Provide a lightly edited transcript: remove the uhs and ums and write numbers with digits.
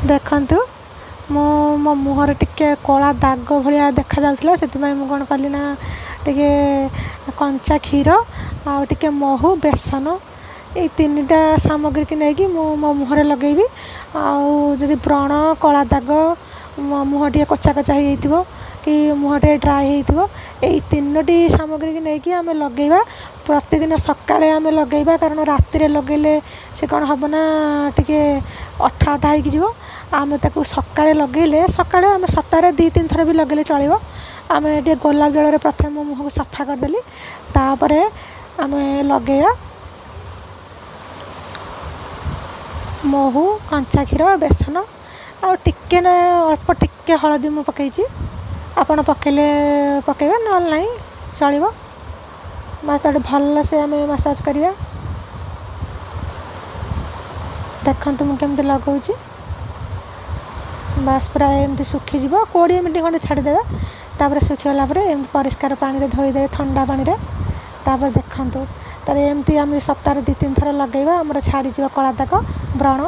ଦେଖନ୍ତୁ, ମୁଁ ମୋ ମୁହଁରେ ଟିକେ କଳା ଦାଗ ଭଳିଆ ଦେଖାଯାଉଥିଲା, ସେଥିପାଇଁ ମୁଁ କ'ଣ କଲି ନା ଟିକେ କଞ୍ଚା କ୍ଷୀର ଆଉ ଟିକେ ମହୁ, ବେସନ, ଏଇ ତିନିଟା ସାମଗ୍ରୀକି ନେଇକି ମୁଁ ମୋ ମୁହଁରେ ଲଗାଇବି। ଆଉ ଯଦି ବ୍ରଣ, କଳା ଦାଗ, ମୋ ମୁହଁ ଟିକେ କଚା କଚା ହେଇଯାଇଥିବ କି ମୁହଁ ଟିକେ ଡ୍ରାଏ ହେଇଥିବ, ଏଇ ତିନୋଟି ସାମଗ୍ରୀକି ନେଇକି ଆମେ ଲଗାଇବା। ପ୍ରତିଦିନ ସକାଳେ ଆମେ ଲଗାଇବା, କାରଣ ରାତିରେ ଲଗାଇଲେ ସେ କ'ଣ ହେବ ନା ଟିକେ ଅଠା ଅଠା ହେଇକି ଯିବ। ଆମେ ତାକୁ ସକାଳେ ଲଗାଇଲେ, ସକାଳେ ଆମେ ସପ୍ତାହରେ 2-3 ଥର ବି ଲଗାଇଲେ ଚଳିବ। ଆମେ ଟିକେ ଗୋଲାପ ଜଳରେ ପ୍ରଥମେ ମୋ ମୁହଁକୁ ସଫା କରିଦେଲି, ତାପରେ ଆମେ ଲଗାଇବା ମହୁ, କଞ୍ଚା କ୍ଷୀର, ବେସନ ଆଉ ଟିକେ ନା ଅଳ୍ପ ଟିକେ ହଳଦୀ ମୁଁ ପକାଇଛି। ଆପଣ ପକାଇଲେ ପକାଇବେ, ନହେଲେ ନାହିଁ ଚଳିବ। ବାସ୍, ତାକୁ ଭଲସେ ଆମେ ମସାଜ କରିବା। ଦେଖନ୍ତୁ ମୁଁ କେମିତି ଲଗାଉଛି। ବାସ୍, ପୁରା ଏମିତି ଶୁଖିଯିବ। 20 ମିନିଟ୍ ଖଣ୍ଡେ ଛାଡ଼ିଦେବେ। ତାପରେ ଶୁଖିଗଲା ପରେ ଏମିତି ପରିଷ୍କାର ପାଣିରେ ଧୋଇଦେବେ, ଥଣ୍ଡା ପାଣିରେ। ତାପରେ ଦେଖନ୍ତୁ, ତାପରେ ଏମିତି ଆମେ ସପ୍ତାହରେ 2-3 ଥର ଲଗାଇବା, ଆମର ଛାଡ଼ିଯିବ କଳା ଦାଗ, ବ୍ରଣ।